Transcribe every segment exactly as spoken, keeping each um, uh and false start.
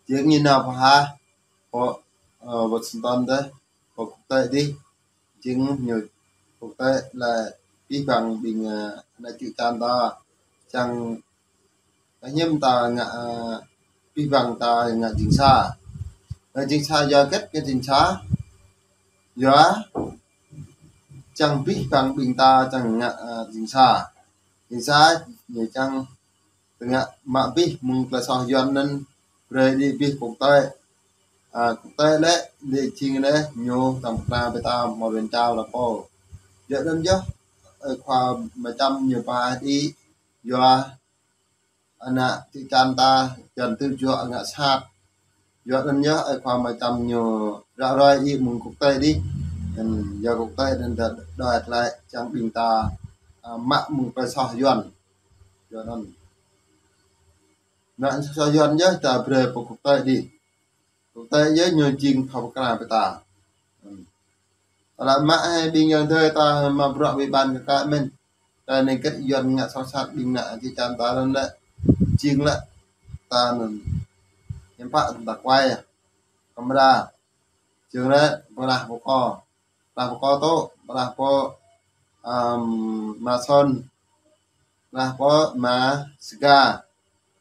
Jing ñu nao pơhaih pơ, ơ, Washington dih, pơ quốc tế dih. Jing ñu quốc tế lĕ abih bang ƀing, ơ, ană čư̆ čan ta, čang kơ hiư̆m ta ngă, ơ, abih bang ta ngă jing sa. Ngă jing sa yua hơget ngă jing sa. Yua čang abih bang ƀing ta čang ngă, ơ, jing sa. Jing sa ñu čang tơngă mă abih mơ̆ng tơlơi soh Yuan anŭn brơi đĭ abih quốc tế. Ơ, quốc tế lĕ đĭ jing lĕ ñu tơm kra ƀing ta mơ̆ rin čao lă pô. Yua anŭn yơh, ơ, khua mơčăm ñu pơhaih đĭ, yua ană čư̆ čan ta, čan tŭ juă ngă sat. Yua anŭn yơh, ơ, khua mơčăm ñu ră ruai đĭ mơ̆ng quốc tế đĭ. Anŭn yua quốc tế anŭn đa, đa tơlơi čang ƀing ta, ơ, mă mơ̆ng tơlơi soh Yuan. Yua anŭn. Ană soh Yuan yơh ta brơi pơ quốc tế đĭ. Quốc tế yơh ñu jing thâo pơkra ƀing ta. Ơ. Tơlơi mă hai ƀing yang adơi ta mă bruă ƀơi ƀan kơ kă mơ̆n. Ta anai hơget Yuan ngă soh sat ƀing ană čư̆ čan ta anŭn lĕ. Jing lĕ ta anŭn. Hiư̆m pă ta kuai. Kơmra. Jing lĕ pơlah pơkô. Pơlah pơkô tŭ, pơlah pơ, ơm, Mason, pơlah pơ Masga.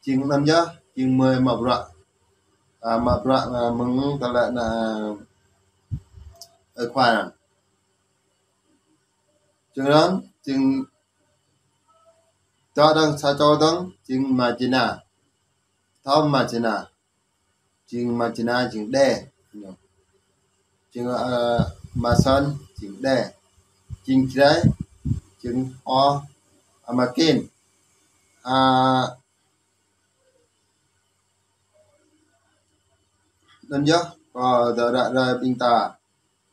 Jing anŭn yơh, jing mơi mă bruă. Ơ, mă bruă, ơ, mơ̆ng tơlơi anŭn, ơ, khua anŭn. Jing anŭn, jing tơ dơ̆ng sa čô dơ̆ng, jing Majina. Thâo Majina. Jing Majina jing đe. Jing, ơ, Mason jing đe. Jing Jrai jing ơ, Amakin. Ơ, anŭn yơh, kơ dơ̆ ră ruai ƀing ta.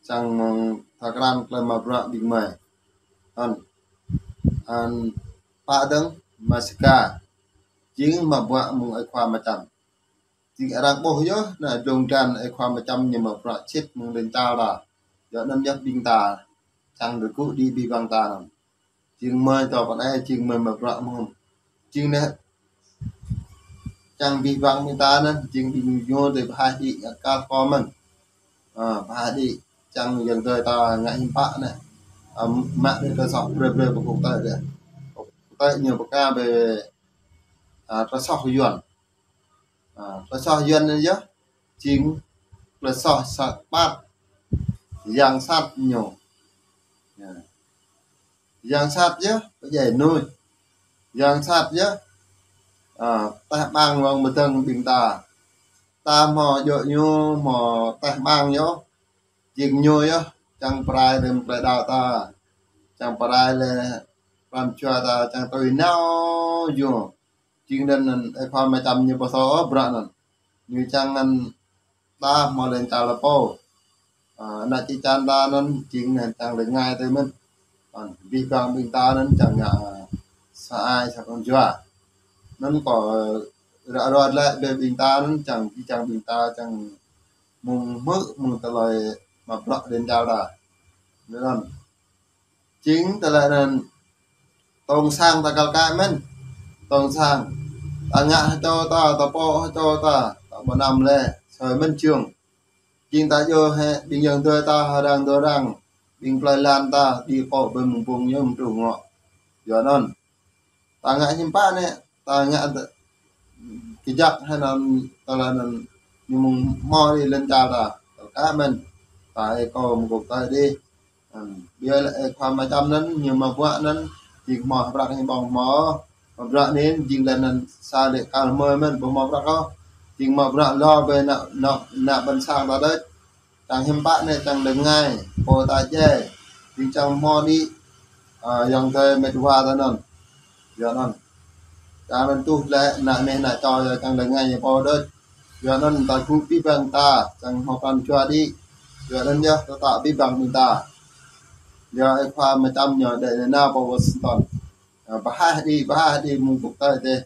Čang mơ̆ng tơkran tơlơi mă bruă ƀing mơi. Anŭn. Anŭn pă dơ̆ng Masga. Jing mă bruă mơ̆ng ơi khua mơčăm. Jing arăng ƀuh yơh, ană dlông dlan ơi khua mơčăm ñu mă bruă sĭt mơ̆ng rin čao ta. Yua anŭn yơh ƀing ta čang rơgŭ đĭ abih bang ta anŭn. Jing mơi tơ pơ anai, jing mơi mă bruă mơ̆n. Jing anai čang abih bang ƀing ta anŭn, jing ƀing ñu tơ pơhaih đĭ ngă kar kơ mơ̆n. Ơ, pơhaih đĭ čang yang adơi ta ngă hiư̆m pă anai. Ơ, mă đĭ tơlơi soh brơi brơi pơ quốc tế đĭ. Quốc tế ñu pơkra ƀơi, ơ, tơlơi soh Yuan. Ơ, tơlơi soh Yuan anŭn yơh, jing tơlơi soh sat ƀat, yang sat ñu. Yơh. Yang sat yơh, pơdjai nuč. Yang sat yơh, ơ, teh ƀang wơ̆ng mơdơ̆ng ƀing ta. Ta hmâo djơ̆ ñu, hmâo teh ƀang yơh. Jing ñu yơh, čang pơrai lĕ mơ̆ng tơlơi đaŏ ta. Čang pơrai lĕ pran jua ta, čang tui nao yơh. Jing anŭn anŭn, ơi khua mơčăm ñu pơsô ôh bruă anŭn. Ñu čang anŭn ta hmâo rin čao lă pô. Ơ, ană čư̆ čan ta anŭn jing anŭn čang lĕ ngai tơ mơ̆n. Ơ, abih bang ƀing ta anŭn čang ngă, ơ, sa ai sa pran jua. Anŭn kơ, ơ, ră ruai lĕ ƀing ta anŭn čang, či čang ƀing ta čang mơ̆ng hmư̆ mơ̆ng tơlơi mă bruă rin čao ta. Anŭn. Jing tơlơi anŭn tong sang ta kal kă mơ̆n. Tong sang. Ta ngă hơčô ta, ta pô hơčô ta, ta ƀu anăm lĕ, soi mơ̆n jing. Jing ta djơ̆ hĕ, ƀing yang adơi ta hơdang dơ̆ arăng, ƀing plơi lan ta, đĭ pô ƀơi mơ̆ng ƀung ñu mơ̆ truh ngŏ. Yua anŭn. Ta ngă hiư̆m pă anai, ta ngă kơjăp hĕ anŭn, tơlơi anŭn ñu mơ̆ng hmâo đĭ rin čao ta, kal kă mơ̆n, ta ơi kơ mơ̆ng quốc tế đĭ. Ơ, biă lĕ ơi khua mơčăm anŭn, ñu mă bruă anŭn, jing hmâo prăk ñu ƀơ̆ng hmâo, mă bruă anŭn, jing lĕ anŭn sa lĕ kal mơi mơ̆n, ƀu hmâo prăk ôh. Jing mă bruă lŏ ƀơi ană, ană, ană ƀôn sang ta đôč. Čang hiư̆m pă anai čang lĕ ngai, pô ta djai, jing čang hmâo đĭ, ơ, yang adơi mĕt wa ta anŭn. Yua anŭn. Čang anŭn tuh lĕ ană mĕ ană čô yơh čang lĕ ngai ñu pô đôč. Yua anŭn ta gŭ abih bang ta, čang hmâo pran jua đĭ. Yua anŭn yơh tơtă abih bang ƀing ta. Yua ơi khua mơčăm ñu đĕ nao pơ Washington. Ơ, pơhaih đĭ, pơhaih đĭ mơ̆ng quốc tế dih.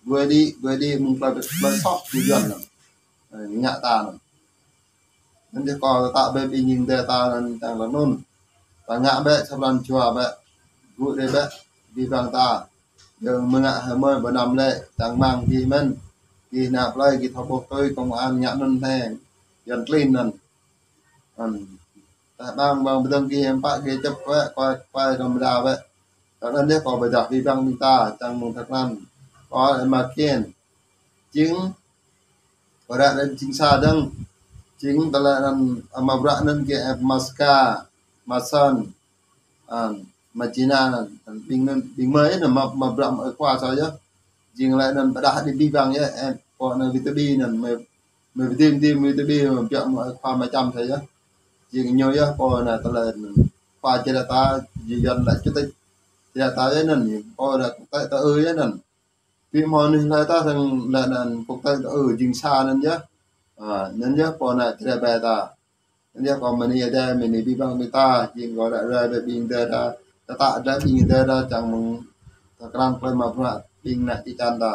Brơi đĭ, brơi đĭ mơ̆ng tơlơi, tơlơi soh kơ Yuan anŭn. Ơ, ngă ta anŭn. Anŭn yơh kơ tơtă ƀing yang adơi ta anŭn čang lă anŭn. Ta ngă bĕ sa pran jua bĕ. Gŭ đĭ bĕ, abih bang ta. Yua mơ̆ng ngă hơmơi ƀu anăm lĕ, čang rơmang gih mơ̆n. Gih nă plơi gih thâo ƀuh tui công an ngă anŭn hĕ, Yuan klin anŭn. Hm. Tơdah ƀing ƀing pơdơ̆ng gih hăm pă gih čŏp wĕ, kuai kuai kơ mơda wĕ. Tơdah anŭn yơh kâo pơdah abih bang ƀing ta, čang mơ̆ng tơkrăn. Kâo ơi Ama Kiên. Jing, kâo ră anŭn jing sa dơ̆ng. Jing tơlơi anŭn Ama Bruă anŭn gih ơi Ama Ska, Ama Sơn, ă, Ama Jina anŭn, ƀing anŭn, ƀing mơi anŭn, Ama, Ama Bruă mơi khua sa yơh. Jing tơlơi anŭn pơdah abih bang yơh, ơi, pô anŭn Việt Bi anŭn, mơi, mơi Việt Bi, Việt Bi, mơi biă mơi khua Ama Čăm sa yơh. Jing ñu yơh pô anŭn tơlơi anŭn khua Jrai ta, jing Yuan lĕ chủ tịch Jrai ta yơh anŭn, pô anŭn quốc tế ta ư yơh anŭn. Ƀing mơnuih laĭ ta tơ̆ng laĭ anŭn quốc tế ta ư jing sa anŭn yơh. Ă, anŭn yơh pô anŭn Jrai ƀing ta. Anŭn yơh kâo bơni Ơi Adai, bơni abih bang ƀing ta, jing kâo ră ruai ƀing adơi ta, tơtă adơi ƀing adơi ta, čang mơ̆ng tơkrăn plơi Ama Bruă ƀing ană čư̆ čan ta.